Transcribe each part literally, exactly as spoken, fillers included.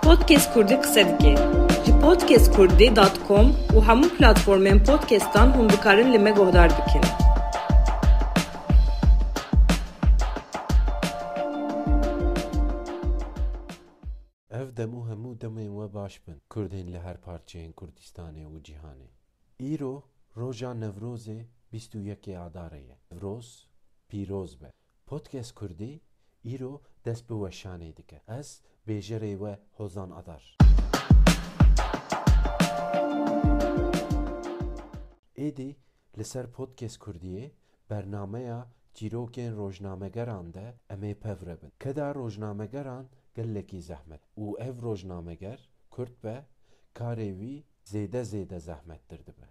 Podcast Kurdî qise dike. Ji podcast kurdî dot com û hemû platformên podcastan hûn dikarin li me guhdar bikin. Ev dem û hemû demên we baş bin, Kurdên li her parçeyên Kurdistanê û cîhanê. Îro roja Newrozê bîst û yekê Adarê ye. Newroz pîroz be. Podcast Kurdî îro dest bi weşanê dike. Ez bêjerê we Hozan Adar. Êdî li ser Podcast Kurdiyê bernameya çîrokên rojnamegeran de em ê pev re bin. Keda rojnamegeran gelekî zehmet û ev rojnameger Kurd be, karê wî zêde zêde zehmettir dibe.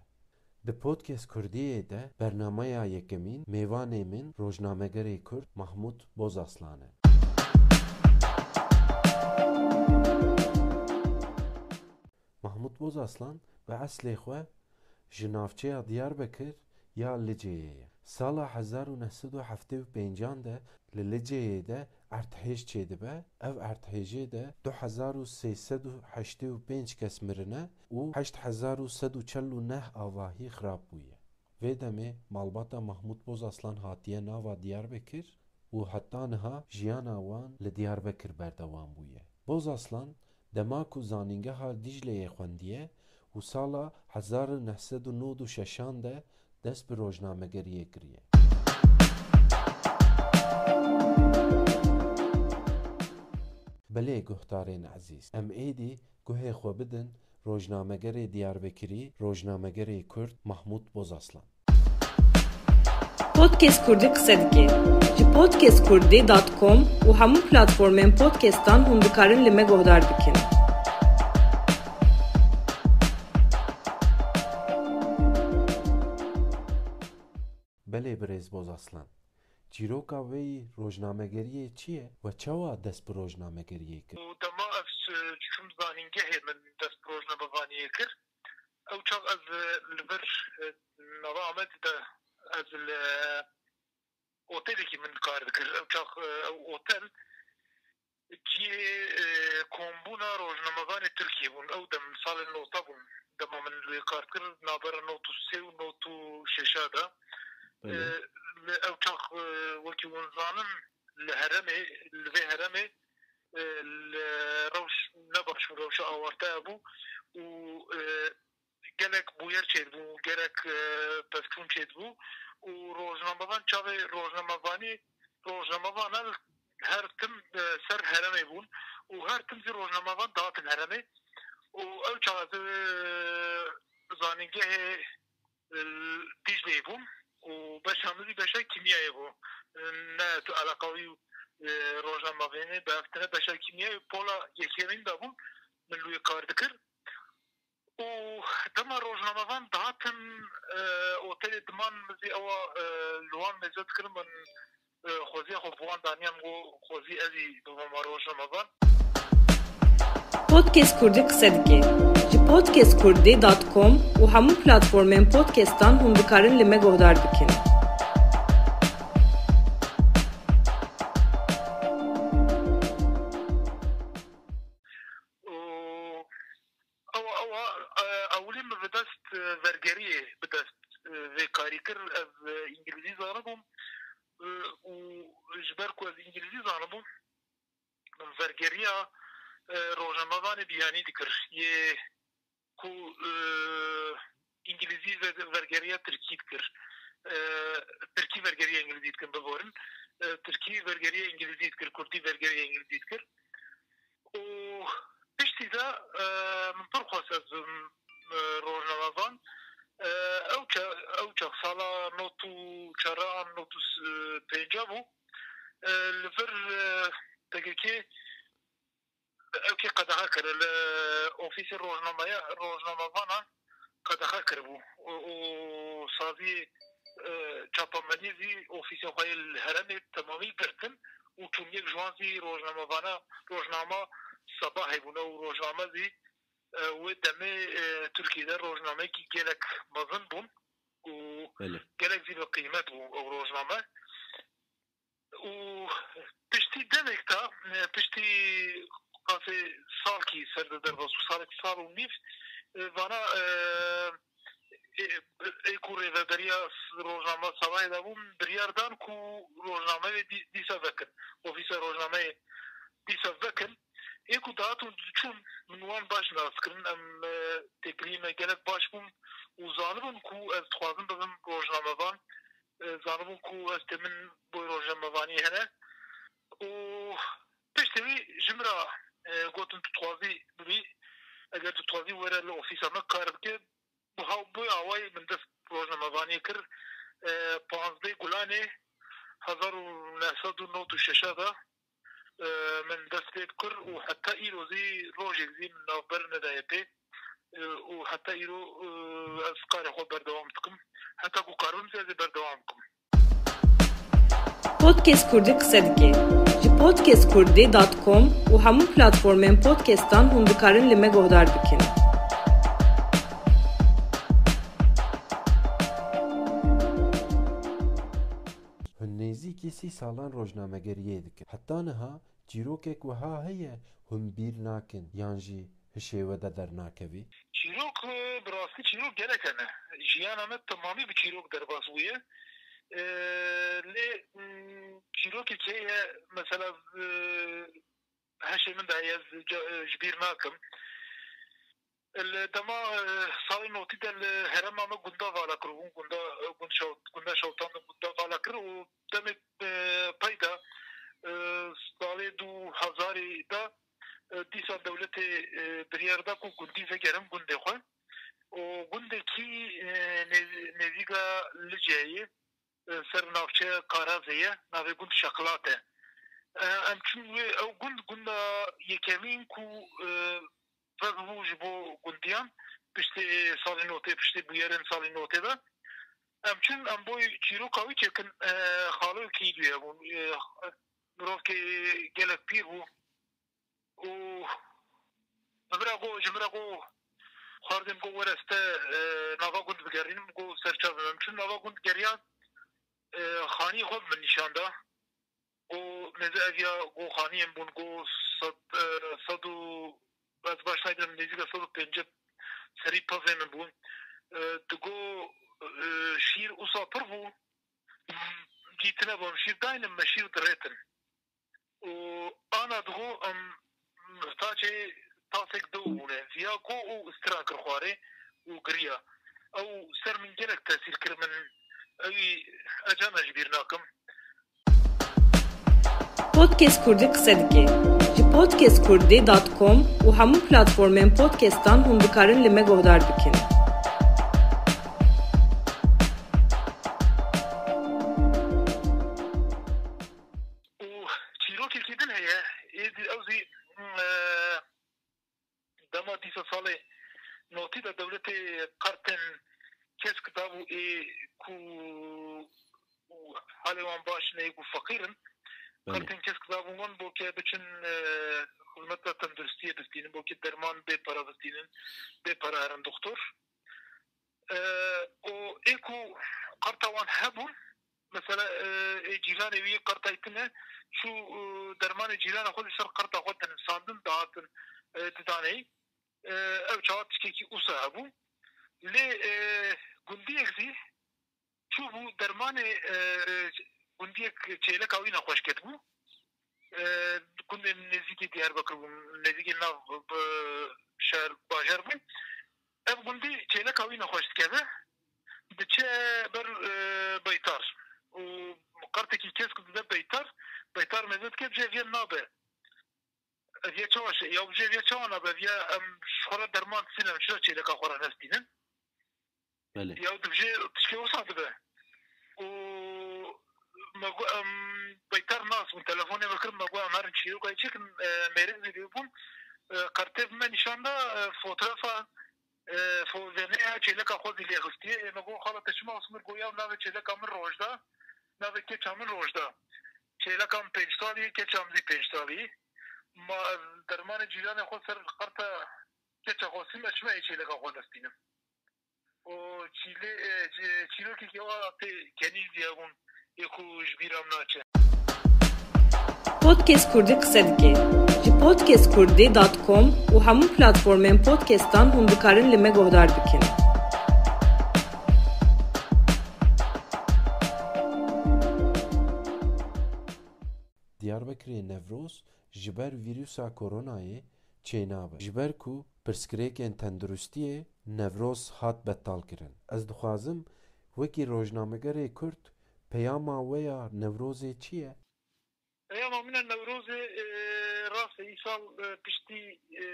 Di Podcast Kurdiyê de bernameya yekemîn mêvanê min rojnamegerê Kurd Mahmûd Bozaslan e. Mahmûd Bozaslan bi eslê xwe ji navçeya Diyarbekir ya Liceyê ye. Sala hezar û neh sed û heftê û pêncan de li Liceyê de erdhêj çêdibe. Ev erdhêjê de du hezar û sê sed û heştê û pênc kes mirine û heşt hezar û sed û çel û neh avahî xirab bûye. Vê demê malbata Mahmûd Bozaslan hatiye nava Diyarbekir û heta niha jiyana wan li Diyarbekir berdewam bûye. Bozaslan dema ku zanîngeha Dîcleyê xwendiye û sala hezar û neh sed û nod û şeşan de dest bi rojnamegeriyê kiriye. Belê guhdarên ezîz, em êdî guhê xwe bidin rojnamegerê Diyarbekirî, rojnamegerê Kurd Mahmûd Bozaslan. Podcast Kurdî qise dike. Ji podcast kurdî dot com û hemû platformên podcastan hûn dikarin li me guhdar bikin. Belê birêz Bozaslan. Çîroka wê yî rojnamegeriyê çi ye we çawa dest bi rojnamegeriyê kir? Û dema ez, e, çûm zanîngehê min dest bi rojnamevaniyê kir. Ew çax ez, e, li vir, e, nava Amedê de ez li otelekî min kar dikir. Ew çax, e, ew otel cihê, e, kombûna rojnamevanê Tirkiyê bûn. Ew dem salên nota bûn. Dema min li wê kar dikir, navbera nod û sê û nod û şeşa de. E, Belê. Li ew çax, e, wekî hûn zanin, li herêmê, li vê herêmê, e, li rewş ne baş bû, rewşa awarte hebû û, e, gelek bûyer çêdibû, gelek, e, pevçûn çêdibû û rojnamevan çavê rojnamevanî, rojnamevana her tim, e, ser herêmê bûn û her tim zî rojnamevan dihatin herêmê û ew çax ez, e, zanîngehê, e, Dîcleyê bûm û beşa min zî beşa kîmyayê bû. E, ne tu eleqa wî, e, rojnamevanê bi ev tine beşa kîmyayê pola yekemîn de bûm, min li wê kar dikir. Û dema rojnamevan dihatin, e, otelê diman, min zî ewa, e, li wan mêze dikirin, min, e, xweziya xwe bi wan daniyan, got, xwezî ez î bibime rojnamevan. Podcast Kurdî qise dike. Ji podcast kurdî dot com û hemû platformên podcastan hûn dikarin li me guhdar bikin. Û ew, ew, e, ewilî min bi dest, e, vergeriyê bi dest, e, vê karî kir. Ez, e, îngilîzî zanibûm, e, û ji ber ku ez îngilîzî zanibûm, min vergeriya, e, rojnamevanê biyanî dikir. Yê ku, e, îngilîzî ve-, vergeriya tirkî dikir. E, tirkî vergeriya îngilîzî dikin, biborin. E, tirkî vergeriya îngilîzî dikir, kurdî vergeriya îngilîzî dikir. Û piştî de, e, min pir xwest ez bim, e, rojnamevan. E, ew ça-, ew çax sala nod û çar an nod û pênc bû. E, li vir, e, P K K ew kê qedexe kir, li ofîsê rojnameya-, rojnamevanan qedexe kiribû û, û saziyê, e, çapemeniyê zî ofîsên xwe yê li herêmê temamî girtin û çûn yek ji wan zî rojnamevana, rojnama Sebahê bûn. Ew rojname zî, e, wê demê, e, Tirkiyê de rojnameyekî gelek mezin bûn û Belê. gelek zî bi qîmet bû ew rojname. Û piştî demek de, e, piştî qasê sal Kî ser de derbas bû, salek sal û nîv, e, vana, e, ê, ê ku rêveberiya rojname Sabahê de bû, biryar dan ku rojnameyê dî-, dîsa vekin. Ofîsa rojnameyê dîsa vekin. Ê ku dihatin diçûn, min wan baş nas kirin. Em, e, têkiliyê me gelek baş bûn û zanibûn ku ez dixwazim bibim rojnamevan. E, zanibûn ku ez têmin boy rojnamevaniyê hene. Û piştî wî ji min re, e, gotin, tu dixwazî bibî, eger tu dixwazî were li ofîsa me kar bike. Bi haw-, bi awayî min dest rojnamevaniyê kir. E, panzdeh Gulanê hezar û neh sed û nod û şeş de, e, min dest pê kir û heta îro zî rojek zî min navber nedaye pê. E, û heta îro, e, ez karê xwe berdewam dikim. Heta ku karibim zî ez ê berdewam bikim. Podcast Kurdî qise dike. Ji podcast kurdî dot com û hemû platformên podcastan hûn dikarin li me guhdar bikin. Hûn nêzîkî sî salan rojnamegeriyê dikin. Heta niha çîrokek wiha heye hûn bîr nakin yan jî hişê we de dernakevî? Çîrok, e, bi rastî çîrok gelek hene. Jiyana me temamî bi çîrok derbas bûye. E, lê, m, çîrokek heye, mesela, e, hişê min de heye, ez ca-, e, ji bîr nakim. Li dema, e, salên notî de li herêma me gunda vala kiribûn, gunda, e, gund Şew-, gunda Şewtan de gunda vala kir û demê, e, pey de, e, salê du hezarî de, e, dîsa dewletê, e, biryar da ku gundî vegerin gundê xwe. Û gundekî, e, nêz-, nêzîka Liceyê, e, ser navçeya Karazê ye, navê gund Şeqlat e. E, em çûn wê, ew gund, gunda yekemîn ku, e, vebû ji bo gundiyan, piştî salên notê, piştî bûyerên salên notê de. Em çûn, em boy çîroka wî çêkin, e, xalokî wî hebû, e, mirovkê gelek pîr bû. Û ji min re got, ji min re got, xwardên got, were ez te, e, nava gund bigerînim, got, ser çav im. Em çûn nava gund geriyan, e, xaniyê xwe bi min nîşan da. Got, mêze ev ya, got, xaniyên bûn, got, sed, e, sed û, ez baş naydim, nêzîka sed û pêncî serî pevê min bûn. E, digot, e, şîr usa pir bû, cî tune bû, em şîr daynin, me şîr dirêtin. Û ana digo em muhtaçê tasek dew bûne. Viya got û stira kir xwarê û giriya. Ew ser min gelek tesîr kir, min ewî ecana ji bîr nakim. Podcast Kurdî qise dike. Ji podcast kurdî dot com û hemû platformên podcastan hûn dikarin li me guhdar bikin. Û çîrokekî din heye, ê di-, ew zî, e, dema dîsa salê notî de dewletê qertên kesk dabû ê ku halê wan baş ne, ê ku feqîr in. Belê. Qertên kesk dabû wan bo ke biçin, e, xizmeta tenduristiyê bistînin, bo ke derman bê para bistînin, bê para herin doktor. E, û ê ku qerta wan hebûn, mesela, e, ê cîranê wî qertayî tune, çû, e, dermanê cîrana xwe li ser qerta xwe dinivsandin, dihatin, e, didaneyî. E, ew çawa tiştekî usa hebû. Lê, e, gundiyek zî çûbû dermanê, e, gundiyek çêleka wî nexweş ketibû. E, gundê nêzîkî Diyarbekir bû, nêzîkî nav, e, şehir, bajar bû. Ev gundî çêleka wî nexweş dikeve, diçe ber, e, Beytar. Û qertekî kesk dide Beytar. Beytar mêze dike, dibêje, ev ya nabe. Ev ya çawa şey? Ya dibêje, ev ya çawa nabe? Ev ya em ji xwe re derman distînin, em çira çêleka xwe re nestînin? Belê. Ya dibêje, tişkê wisa dibe. Û me got, em Beytar nas bûn, telefonê me kir, me got, em herin çîrokayê çêkin, e, mêrik zî lê bûn. E, qertê bi me nîşan da, e, fotoğrafa, e, fo-, veneya çêleka xwe zî lê xistiye. Ê, me got, xala te çima wisa? Min got, ya navê çêleka min Rojda, navê keça min Rojda. Çêleka min pênc salî ye, keça min zî pênc salî ye. Ma ez dermanê cîranê xwe ser qerta keça xwe stînim, ez çima ê çêleka xwe nestînim? Û çîlê, e, çî-, çîrokekî ew a tê kenî zî hebûn, ê ku ji bîra min naçe. Podcast Kurdî qise dike. Li podcast kurdî dot com û hemû platformên podcastan hûn dikarin li me guhdar bikin. Diyarbekirê Newroz ji ber vîrusa koronayê çênabe. Ji ber ku pirsgirêkên tenduristiyê Newroz hat betalkirin. Ez dixwazim wekî rojnamegerê Kurd peyama we ya Newrozê çi ye? Peyama min a Newrozê e, rast e, îsal e, piştî e,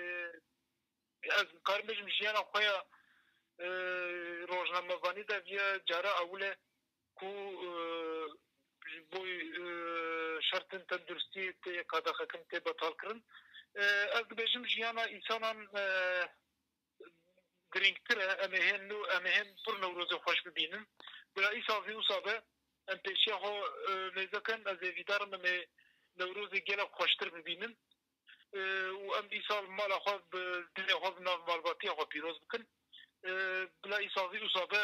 ez karim bêjim jiyana xwe ya e, rojnamevanî de viya cara ewil e ku e, ji bo e, şertên tenduristiyê tê qadexekirin, tê betalkirin. E, ez dibêjim jiyana însanan e, girîngtir e, em ê hên nû, em ê hên pir Newrozê xweş bibînin. Bila îsal zî wisa be, em pêşiya xwe e, mêze kin, ez ê vîdar im em ê Newrozê gelek xweştir bibînin e, û em îsal mala xwe bi dilê xwe, bi nav malbatiya xwe pîroz bikin. E, bila îsal zî wisa be,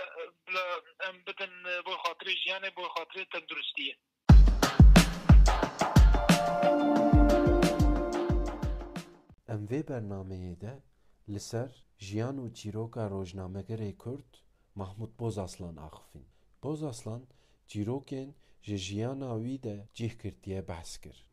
bila em bidin e, bo xatirê jiyanê, bo xatirê tenduristiyê. Em vê bernameyê de li ser jiyan û çîroka rojnamegerê Kurd Mahmûd Bozaslan axifîn. Bozaslan çîrokên ji jiyana wî de cih girtiye behs kir.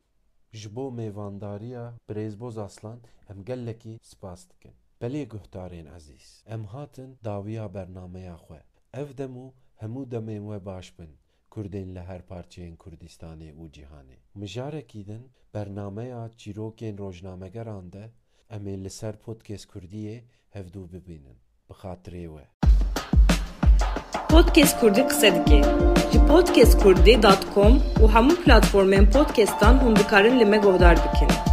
Ji bo mêvandariya birêz Bozaslan em gelekî spas dikin. Belê guhdarên ezîz, em hatin dawiya bernameya xwe. Ev dem û hemû demên we baş bin, Kurdên li her parçeyên Kurdistanê û cîhanê. Mijarekî din bernameya çîrokên rojnamegeran de em ê li ser Podcast Kurdiyê hevdû bibînin. Bi xatirê we. Podcast Kurdî qise dike. Ji podcast kurdî dot com û hemû platformên podcastan hûn dikarin li me guhdar bikin.